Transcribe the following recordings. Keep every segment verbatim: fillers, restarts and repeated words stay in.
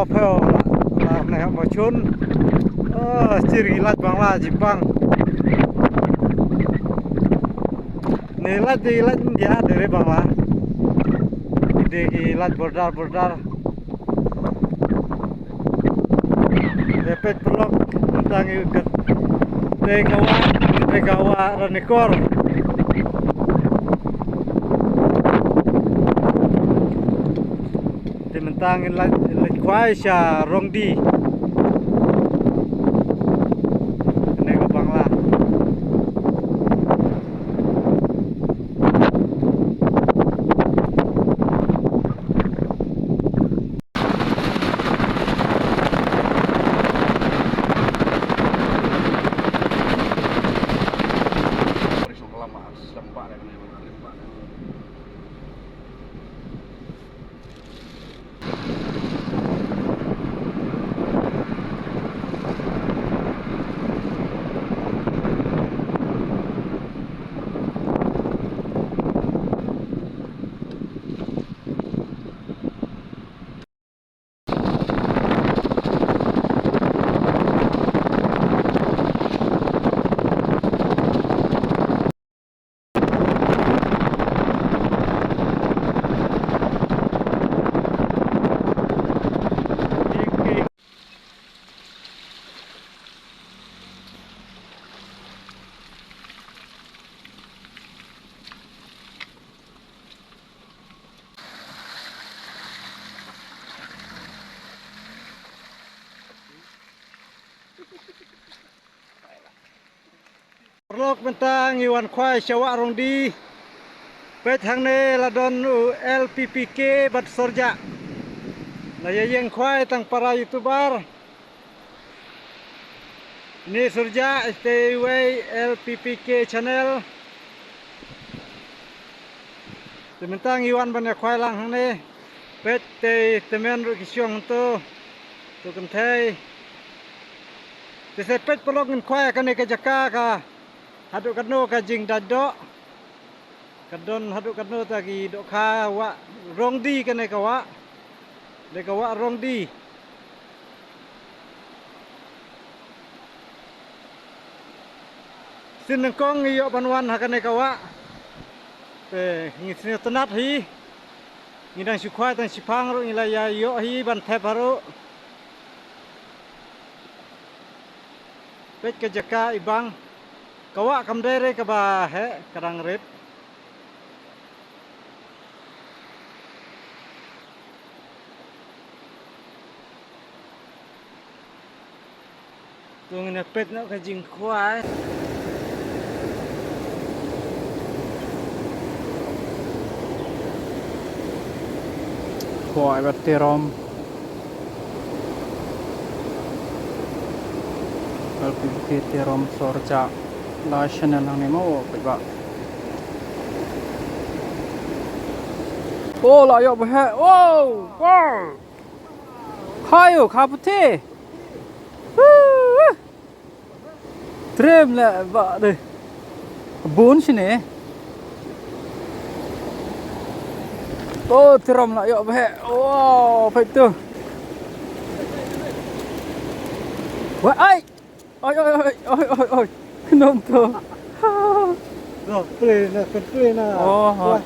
Phew la la ne mo chun. Oh, sir ki lait Bangla jipang. Ne lait de lait India de re Bangla. De ki lait border border. Repet pelok tentang ikat. Te kawa, te kawa ranikor. Te mentang in lait, lait kwai sha Rongdi. Kane ka Bangla. Paralok, mynta ngi wan khwai sha Wah Rongdi. Peit hangne la don u L P P K bad Sorja. La ïa ïeng khwai tang para YouTuber. Ni Sorja, este iwei L P P K channel. Te mynta ngi wan ban ïa khwai lang hangne. Peit te tymmen ruh ki shong hangto. To kynthei. Te sa peit paralok, ngin khwai kane ka jaka ka haduh katno ka jingdait doh. Ka don haduh katno ta ki dohkha Wah Rongdi kane ka wah. Dei ka Wah Rongdi. Sien nyngkong ngi ïoh ban wan ha kane ka wah. Te ngi sngewtynnat hi. Ngi dang shu khwai tang shiphang ruh ngi la ïa ïoh hi ban thep haruh. Peit ka jaka i bang. Ka wah kam dei re kaba heh, ka dang rit. To ngin ïa peit noh ka jingkhwai. Khwai bad Terom. L P P K Terom Sorja. La channel hangne mo, peit ba. Oh, la ïoh ba heh. Oh, wow. Kha ïoh, kha puthi. Woo. Trem leh ba de. Bun shane. Oh, Terom la ïoh ba heh. Wow, peit to. Wah, ai. Oi, oi, oi, oi, oi, oi. Khnong to. No, play na, kan play na. Oh, ha. Wah.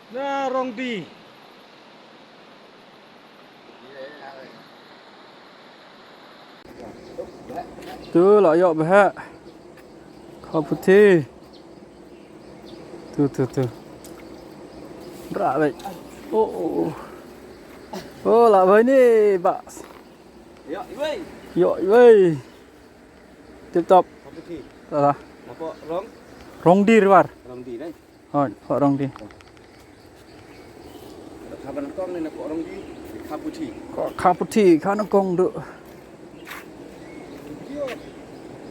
Na Rongdi. Tu la ïoh bha. Kha puthi. Tu tu tu. Bra wei. Oh oh. Oh la wei ni ba. Ïoh wei. Ïoh wei. Tip top. Kha puthi. Lah. Napoh Rong. Rongdi riwar. Rongdi dei. Hoi, Rongdi. Kha ba nyngkong ne napoh Rongdi, kha puthi. Kha puthi, kha nyngkong du.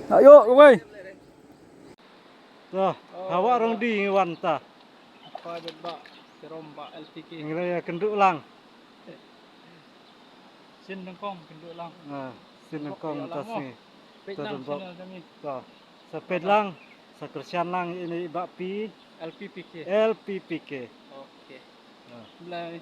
Ayo, wei. Ta, hawa Rongdi ngi wan ta. Apa jaba, serom ba L P K. Ngi la ïa kynduh lang. Sien nyngkong kynduh lang. Ah, sien nyngkong ta sngi. Peit lang channel kami. Ta. Sa peit lang, sa kyrshan lang ïa i Bah Pi. L P P K. L P P K. Okay. Ah. Blai.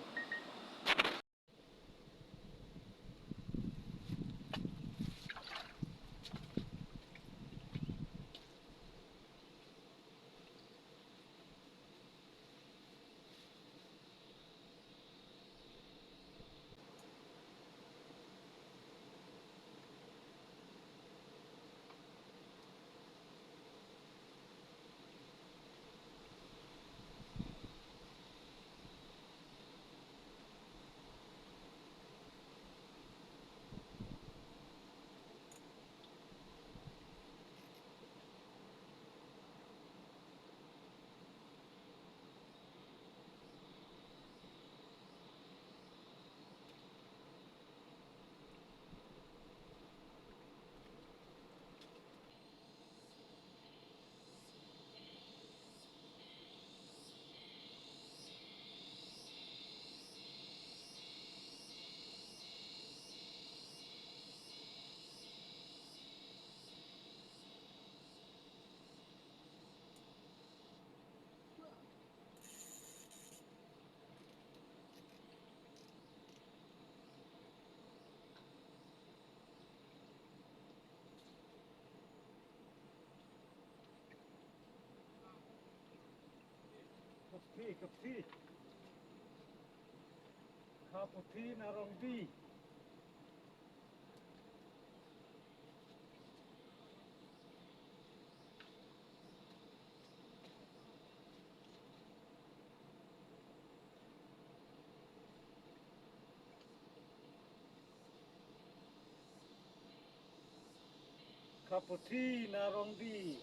Kha puthi, kha puthi. Kha puthi na Rongdi. Kha puthi na Rongdi.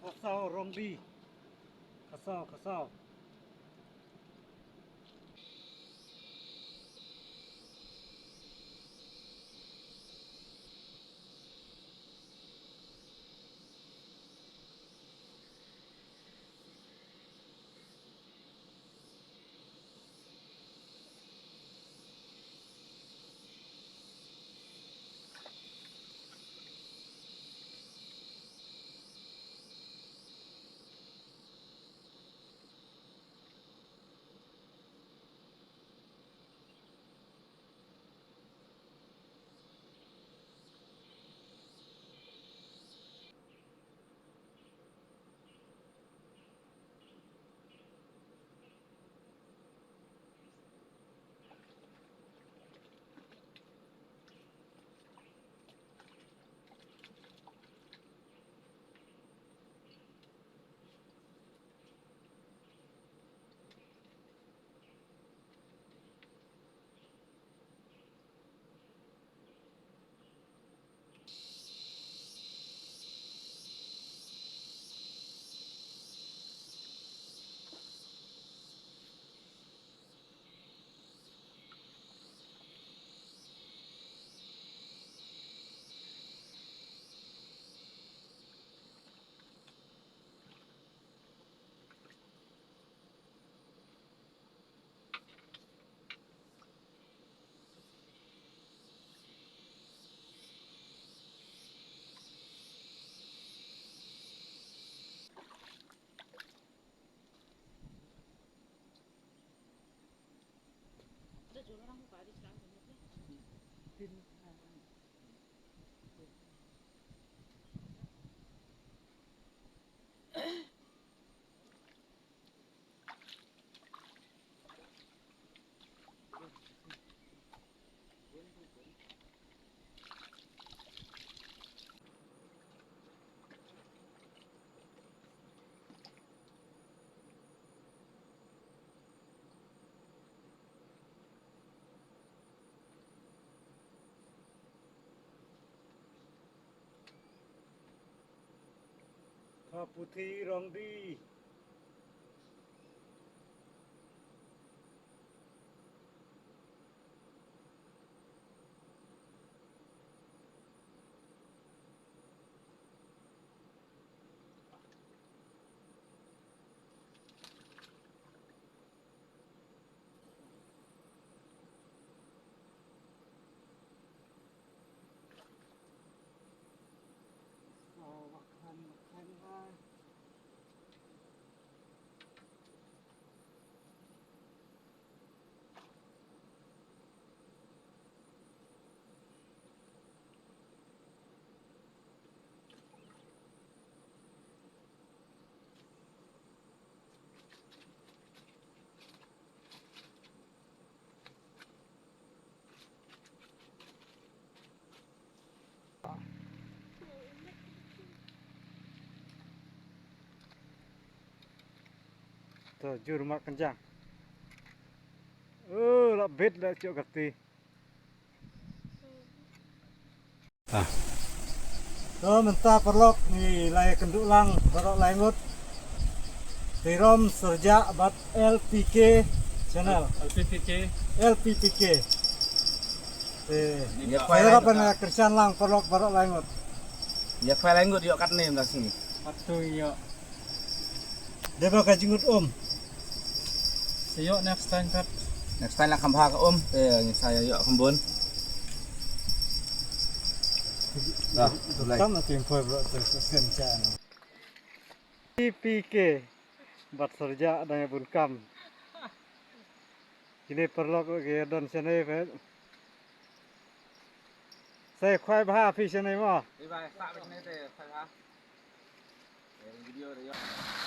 Kha saw Rongdi. Kha saw, kha saw. Ka puthi rong di. To jur mak kenjang. Oh, la bit la cok kati. To mynta paralok ngi la ïa kynduh lang baroh lai ngut. Tirom Serjak bad L P K channel. L P P K. L P P K. Te ïa pyrshang lang paralok baroh lai ngut. Ïa pyrshang lang ngut ïoh katne mynta sngi. Patu ïoh. Dei ba ka jingmut um. Sa ïoh next time pat. Next time la kham bha ka um. Eh, ngi sa ïoh kham bun. Dah, mulai. Kam na tim poi bro tu sen cha. P P K. Bad Serjak dang ïa bun kam. Kine paralok ki don shane pet. Sa khwai bha phi shane mo. Ei bha, sa bha shane te khwai bha. Eh, video de ïoh.